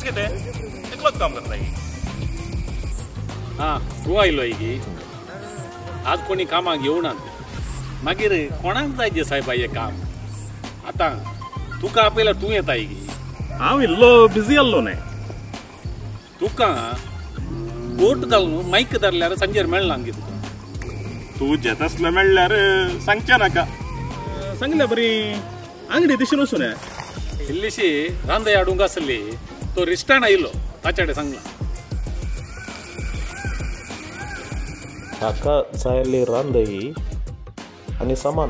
कितें एकलोच काम करता की. हां तूं आयलो की आज कोणी कामाक येवना मागीर कोणाक जाय जे सायबा हें काम. आतां तुका आपयल्यार तूं येताय की. हांव इल्लो बिजी आसलो न्हय. तुका कोट घालून मायक धरल्यार सांजेर मेळना गे तुका. तूं जेतासलो मेळ्ळ्यार सांगचें नाका. सांगल्या बरी आंगडी दिशीन वचून इल्लीशी रांदय हाडूंक आसली तो रिस्टान आयलो ताच्या कडेन सांगला. ताका जायली रांदई आनी सामान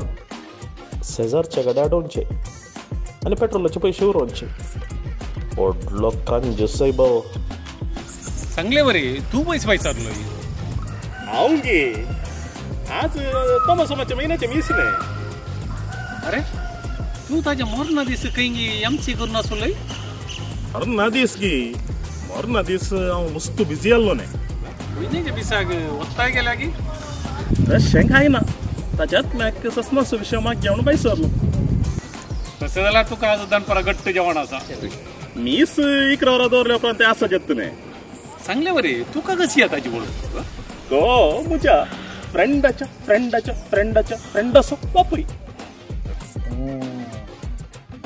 शेजारच्या कडेन हाडोवचें आनी पेट्रोलाचे पयशे उरोवचे. व्हडलो कंजूस सायब. सांगले बरी तूं पयस विचारलो. हांव गे आज तोमासोमाच्या म्हयन्याचें मीस न्हय. अरे तूं ताज्या मरणा दीस खंय एमसी करून आसलोय. मरणा दीस गी मरणा दीस हांव मस्त बिजी आसलो न्हय. म्हयन्याच्या दिसाक वत्ताय गेल्या की तशें कांय ना. ताच्यात म्हाका सस्नाचो विशय म्हाका घेवन भायर सरलो. तशें जाल्यार तुका आज दनपारां घट्ट जेवण आसा. मीस 11 वरां दवरल्या उपरांत तें आसा जेत न्हय. सांगले बरे तुका कशी येता ताची वळख. तो म्हज्या फ्रेंडाच्या फ्रेंडाच्या फ्रेंडाच्या फ्रेंडाचो बापूय.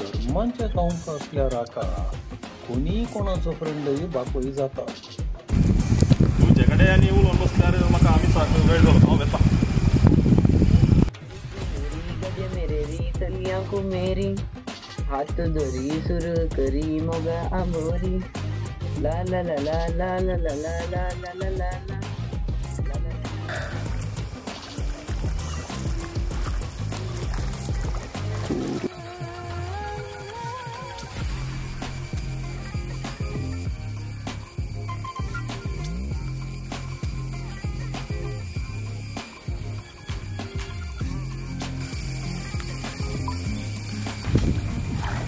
धर्मांच्या गांवचो असल्यार आका कोणीय कोणाचो फ्रेंडय बापूय जाता. तुजे कडेन आनी उलोवन बसल्यार म्हाका आमी सारको वेळ जालो. हांव वेता. मेरी हात धरी सुर करी मोगा आमोरी ला ला ला ला ला ला ला ला ला ला ला ला.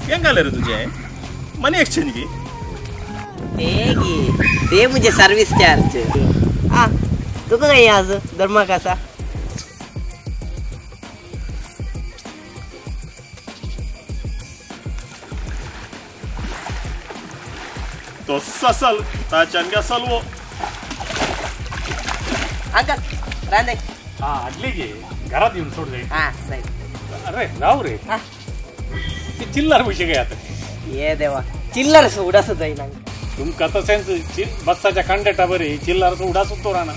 हें घालें रे तुजें मनी एक्सचेंज की. ते गी ते म्हणजे सर्वीस चार्ज. आ तुका काय आज धर्माक आसा. तोच असल ताच्यान गे असल वो. अंकल रांदे. हां हाडली गे घरात येवन सोड जाय. हां जाय. अरे राव रे चिल्लर पयशे काय आता. ये देवा चिल्लर उडासो जायना तुमकां तशेंच बसाच्या कंडक्टा बरी चिल्लर उडासो तो राहणार.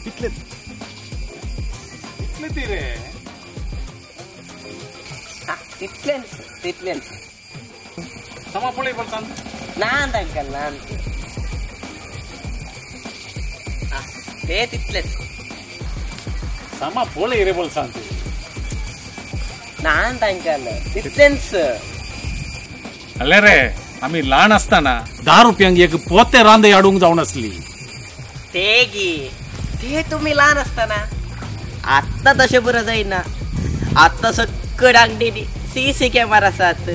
इतले इतले ती रे. तितलेच तितलेच समा पळय बोलता ना अंकल ना ते तितलेच समा पळय रे बोलसान ते ना अंकल तितलेच. अले रे आमी ल्हान आसतना 10 रुपयांक एक पोते रांदे हाडूंक जावन आसली. ते गी ते तुमी ल्हान आसतना आत्तां तशें पुरो जायना. आत्तां सकड आंगडी सी सी कॅमेरा आसात.